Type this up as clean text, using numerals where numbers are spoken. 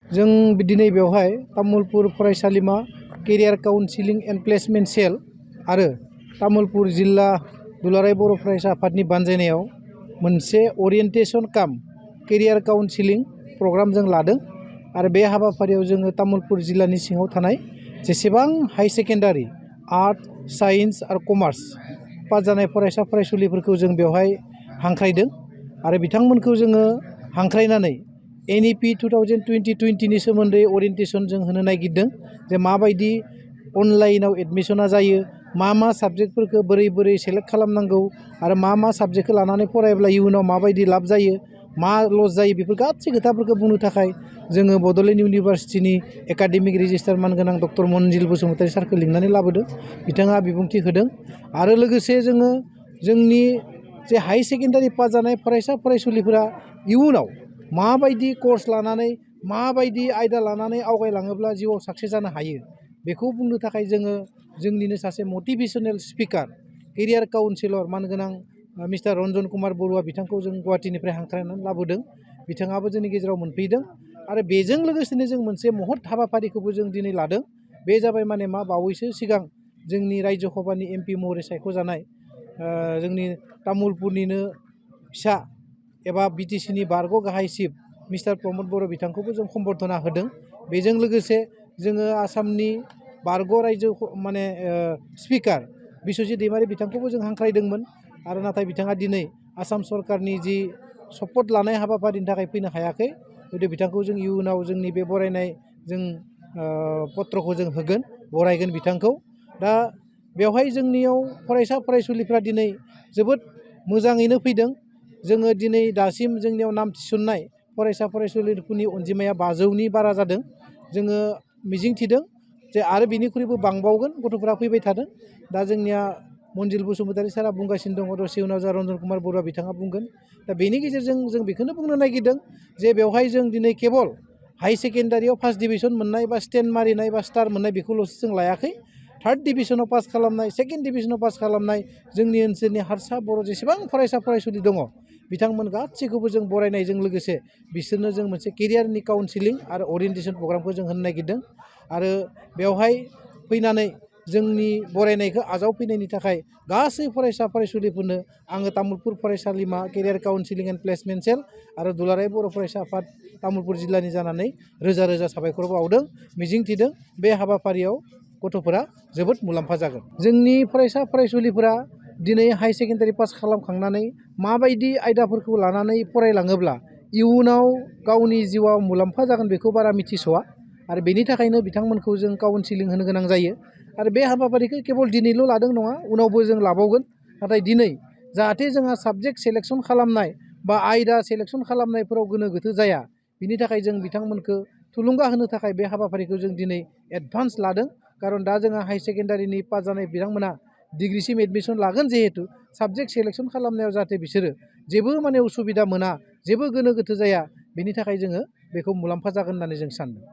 जों दिनै बेवहाय तामुलपुर फरायसालिमा केरियार काउन्सिलिं एन्ड प्लेसमेन्ट सेल आरो तामुलपुर जिल्ला दुलाराय बर' फरायसा आफादनि बानजायनायाव मोनसे ओरिएन्टेसन काम केरियार काउन्सिलिं प्रग्राम जों लादों आरो बे हाबाफारियाव जोङो तामुलपुर जिल्लानि सिङाव थानाय जेसेबां हाई सेकेन्डारि आर्ट साइन्स आरो कमार्स पास जानाय फरायसा फरायसुलिफोरखौ जों बेवहाय हांख्रायदों आरो बिथांमोनखौ जोङो हांख्रायनानै NEP 2020 नि सोमोन्दै ओरिएन्टेसन जों होनो नागिरदों जे माबायदि अनलाइनाव एडमिसना जायो, मा साबजेक्टफोरखौ बोरै सेलेक्ट खालामनांगौ आरो मा साबजेक्टखौ लानानै फरायब्ला इयुनाव माबायदि लाब जायो, मा लस जायो, बेफोर गासै खोथाफोरखौ बुंनो थाखाय जोङो बड'लेण्ड इउनिभार्सिटिनि एकाडेमिक रेजिस्टार मानगोनां डक्टर मनजिल बसुमतारी सारखौ लिंनानै लाबोदों। बिथाङा बिबुंथि होदों आरो लोगोसे जोङो जोंनि जे हाई सेकेन्डारि पास जानाय फरायसा फरायसुलिफोरा इयुनाव माबायदि कर्स लानानै माबायदि आयदा लानानै आवगायलाङोब्ला जिउआव साक्सेस जानो हायो बेखौ बुंनो थाखाय जोङो जोंनिनो सासे मटिभेशनेल स्पिकार केरियार काउन्सिलर मानगोनां मिस्टार रन्जन कुमार बरुवा बिथांखौ जों गुवाहाटीनिफ्राय हांख्रायनानै लाबोदों। बिथाङाबो जोंनि गेजेराव मोनफैदों आरो बेजों लोगोसेनो जों मोनसे महत हाबाफारिखौबो जों दिनै लादों। बे जाबाय माने मा बावैसो सिगां जोंनि रायजो सभानि MP महरै सायख'जानाय जोंनि तामुलपुरनिनो फिसा एबा BTC नि बारग' गाहाय चिफ मिस्टार प्रमद बर' बिथांखौबो जों सम्बर्धना होदों। बेजों लोगोसे जोङो आसामनि बारग' रायजो माने स्पिकार बिस्वजित दैमारी बिथांखौबो जों हांख्रायदोंमोन आरो नाथाय बिथाङा दिनै आसाम सरकारनि जि शपथ लानाय हाबाफारिनि थाखाय फैनो हायाखै। गतिके बिथांखौ जों इयुनाव जोंनि बे बरायनाय जों पत्रखौ जों होगोन, बरायगोन बिथांखौ। दा बेवहाय जोंनियाव फरायसा फरायसुलिफ्रा दिनै जोबोद मोजाङैनो फैदों। जोङो दिनै दासिम जोंनियाव नाम थिसननाय फरायसा फरायसुलिफोरनि अनजिमाया 500नि बारा जादों। जोङो मिजिंथिदों जे आरो बिनिख्रुइबो बांबावगोन, गथ'फोरा फैबाय थादों। दा जोंनिया मनजिल बसुमतारी सारा बुंगासिनो दङ, दसे उनाव जा रन्जन कुमार बरुवा बिथाङा बुंगोन। दा बेनि गेजेरजों जों बेखौनो बुंनो नागिरदों जे बेवहाय जों दिनै केबल हाई सेकेन्डारियाव फार्स्ट डिभिजन मोननाय बा स्टेन्ड मारिनाय बा स्टार मोननाय बेखौल'सो जों लायाखै। थार्ड डिभिजनाव पास खालामनाय, सेकेन्ड डिभिजनाव पास खालामनाय जोंनि ओनसोलनि हारसा बर' जेसेबां फरायसा फरायसुलि दङ बिथांमोन गासैखौबो जों बरायनायजों लोगोसे बिसोरनो जों मोनसे केरियारनि काउन्सिलिं आरो ओरिएन्टेसन प्रग्रामखौ जों होनो नागिरदों। आरो बेवहाय फैनानै जोंनि बरायनायखौ आजावफैनायनि थाखाय गासै फरायसा फरायसुलिफोरनो आङो तामुलपुर फरायसालिमा केरियार काउन्सिलिं एन्ड प्लेसमेन्ट सेल आरो दुलाराय बर' फरायसा आफाद तामुलपुर जिल्लानि जानानै रोजा रोजा साबायखर बावदों। मिजिंथिदों बे हाबाफारियाव गथ'फोरा जोबोद मुलाम्फा जागोन। जोंनि फरायसा फरायसुलिफोरा दिनै हाई सेकेन्डारि पास खालामखांनानै माबायदि आयदाफोरखौ लानानै फरायलाङोब्ला इयुनाव गावनि जिउआव मुलाम्फा जागोन बेखौ बारा मिथिस'वा आरो बेनि थाखायनो बिथांमोनखौ जों काउन्सिलिं होनो गोनां जायो। आरो बे हाबाफारिखौ केबल दिनैल' लादों नङा, उनावबो जों लाबावगोन। नाथाय दिनै जाहाथे जोंहा साबजेक्ट सेलेकसन खालामनाय बा आयदा सेलेकसन खालामनायफोराव गोनो गोथो जाया, बिनि थाखाय जों बिथांमोनखौ थुलुंगा होनो थाखाय बे हाबाफारिखौ जों दिनै एडभान्स लादों। खारन दा जोंहा हाई सेकेन्डारिनि पास जानाय बिथांमोना डिग्रिसिम एडमिसन लागोन, जिहेतु साबजेक्ट सेलेकसन खालामनायाव जाहाथे बिसोरो जेबो माने उसुबिदा मोना, जेबो गोनो गोथो जाया, बेनि थाखाय जोङो बेखौ मुलाम्फा जागोन होननानै जों सानदों।